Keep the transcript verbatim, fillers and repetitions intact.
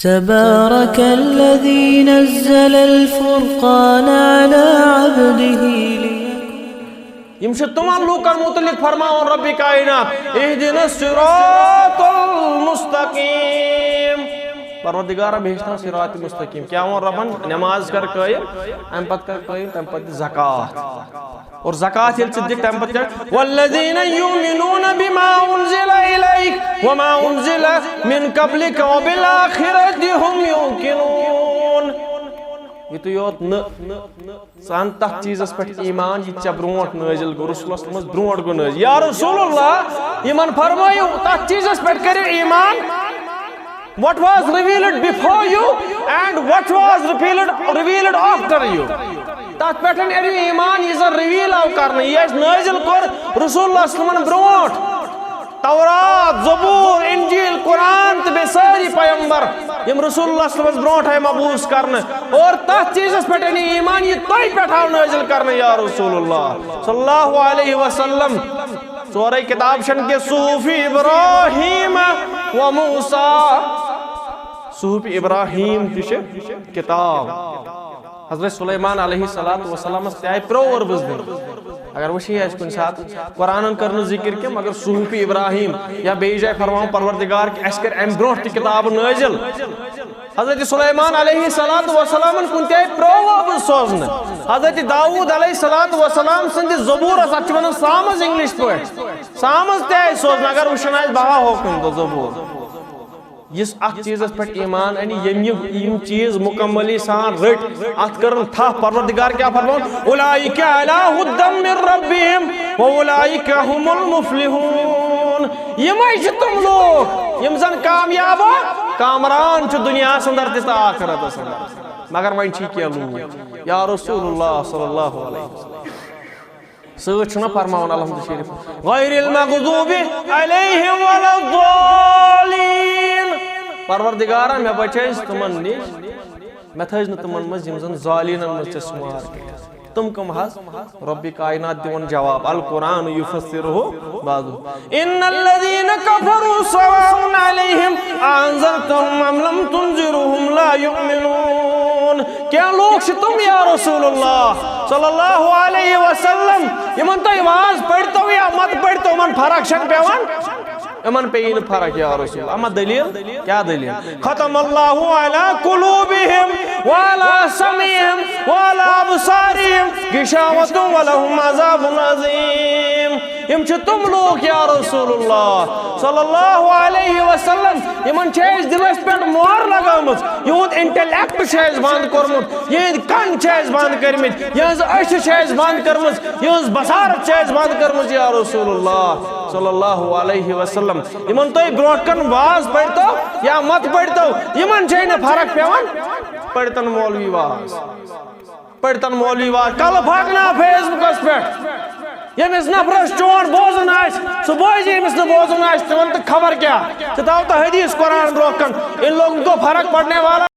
تبارك الذي نزل الفرقان على عبده ليكون. یِم چھِ تِمن لوٗکن مُتعلِق فرماوان رۄبِ کائنات، اهدنا الصراط المستقيم۔ پروردگارا، مےٚ ہیٚچھناو صراط مستقیم۔ کیٛاہ ووٚن رۄبن؟ نماز کر قٲیِم، اَمہِ پتہٕ کر قٲیِم، تَمہِ پتہٕ دِ زکوٰۃ۔ اور زکوٰۃ ییٚلہِ ژٕ دِکھ، تَمہِ پتہٕ کیٛاہ؟ والذين يؤمنون بما أنزل إليك وما أنزل من قبلك وبالآخرة هم يوقنون۔ یُتُے یوت نہٕ، ژٕ اَن تَتھ چیٖزَس پٮ۪ٹھ ایٖمان، یہِ ژےٚ برونٛٹھ نٲزِل گوٚو، رسول اللہ صلی اللہ علیہ وسلمَس برونٛٹھ گوٚو نٲزِل۔ یا رسول اللہ، یِمن فرمٲیِو، تَتھ چیٖزَس پٮ۪ٹھ کٔرِو ایٖمان، what was revealed before you and what was revealed, revealed after you۔ تَتھ پٮ۪ٹھ أنِو ایٖمان، یہِ زَن reveal آو کرنہٕ، یہِ اَسہِ نٲزِل کوٚر رسول اللہ صلی اللہ علیہ وسلمَن برونٛٹھ۔ تورات، زبور، انجیل، قرآن تہٕ بیٚیہِ سٲری پیغمبر، یِم رسول اللہ صلی اللہ علیہ وسلمَس برونٛٹھ آیہِ مبعوث کرنہٕ، اور تَتھ چیٖزَس پٮ۪ٹھ أنِو ایٖمان، یہِ تۄہہِ پٮ۪ٹھ آو نٲزِل کرنہٕ، یا رسول اللہ صلی اللہ علیہ وسلم۔ ژورے کِتاب چھَنہٕ کینٛہہ، صحف ابراہیم و موسیٰ۔ صحف ابراہیم تہِ چھِ کِتاب۔ حضرت سلیمان علیہ الصلوۃ والسلامس تہِ آیہِ پرٛو عربس دِنہٕ۔ اگر وٕچھِو اَسہِ کُنہِ ساتہٕ قرآنن کٔر نہٕ ذِکِر کینٛہہ، مگر صحف ابراہیم یا بیٚیہِ جایہِ فرماوان پروردگار کہِ اَسہِ کٔرۍ اَمہِ برونٛٹھ تہِ کِتابہٕ نٲزِل۔ حضرت سلیمان علیہ الصلوۃ والسلامن کُن تہِ آیہِ پرٛو عربس سوزنہٕ۔ حضرت داؤد علیہ الصلوۃ والسلام سٕنٛدِ زبورس، اَتھ چھِ وَنان سامز انگلش پٲٹھۍ، سامز تہِ آیہِ سوزنہٕ۔ اگر وٕچھُن آسہِ، بہا ہوکُن تہٕ زبور۔ یُس اَتھ چیٖزَس پٮ۪ٹھ ایٖمان اَنہِ، ییٚمۍ یہِ، یِم چیٖز مُکملی سان رٔٹۍ، اَتھ کٔرٕن تھپھ۔ پروردگار کیٛاہ فرماوان؟ اولئک علی ہدی من ربہم واولئک هم المفلحون۔ یِمَے چھِ تِم لوٗکھ یِم زَن کامیاب و کامران چھِ دُنیاہَس اندر تہِ تہٕ آخرتَس اندر۔ مگر وۄنۍ چھِ کینٛہہ لوٗکھ، یا رسول اللہ صلی اللہ علیہ وسلم۔ سۭتۍ چھُنہ فرماوان الحمد شریف، غیر المغضوب علیہم ولا الضالین۔ پروردگارا، مےٚ بچٲیِس تِمن نِش، مےٚ تھٲیِس نہٕ تِمن منٛز یِم زن ضالینن منٛز ژےٚ شُمار کٔرِتھ۔ تِم کٕم حظ؟ رۄبِ کائنات دِوان جواب، القرآن یفسرہ بعضہ۔ ان الذین کفروا سواء علیہم اانذرتہم ام لم تنذرہم لا یؤمنون۔ کینٛہہ لوٗکھ چھِ تِم، یا رسول اللہ صلی اللہ علیہ وسلم، یِمن تُہۍ واز پٔرۍتو یا مت پٔرۍتو، یِمن فرق چھنہٕ پٮ۪وان، یِمن پیٚیہِ نہٕ فرق، یا رسول۔ اما دٔلیٖل کیٛاہ؟ دٔلیٖل، ختم اللہ علی قلوبہم وعلی سمعہم وعلی ابصارہم غشاوۃ ولہم عذاب عظیم۔ یِم چھِ تِم لوٗکھ، یا رسول اللہ صلی اللہ علیہ وسلم، یِمن چھِ اَسہِ دِلس پٮ۪ٹھ مۄہر لگٲومٕژ، یِہُنٛد انٹلیکٹ چھُ اَسہِ بنٛد کوٚرمُت، یِہنٛدۍ کن چھِ اَسہِ بنٛد کٔرمٕتۍ، یِہنٛز أچھ چھِ اَسہِ بنٛد کٔرمٕژ، یِہنٛز بصارت چھِ اَسہِ بنٛد کٔرمٕژ، یا رسول اللہ صلی اللہ علیہ وسلم۔ یِمن تُہۍ برونٛٹھ کن واز پٔرۍتو یا مت پٔرۍتو، یِمن چھے نہٕ فرق پٮ۪وان۔ پٔرۍتن مولوی واز، پٔرۍتن مولوی واز، کلہٕ پھاکھ نا فیس بُکس پٮ۪ٹھ۔ ییٚمِس نفرس چون بوزُن آسہِ، سُہ بوزِ، ییٚمِس نہٕ بوزُن آسہِ، تِمن تہٕ خبر کیٛاہ۔ ژٕ تھاو تہٕ حدیث قرآن برونٛہہ کن، أمۍ لوگ نہٕ تو فرق پڑھنے والا۔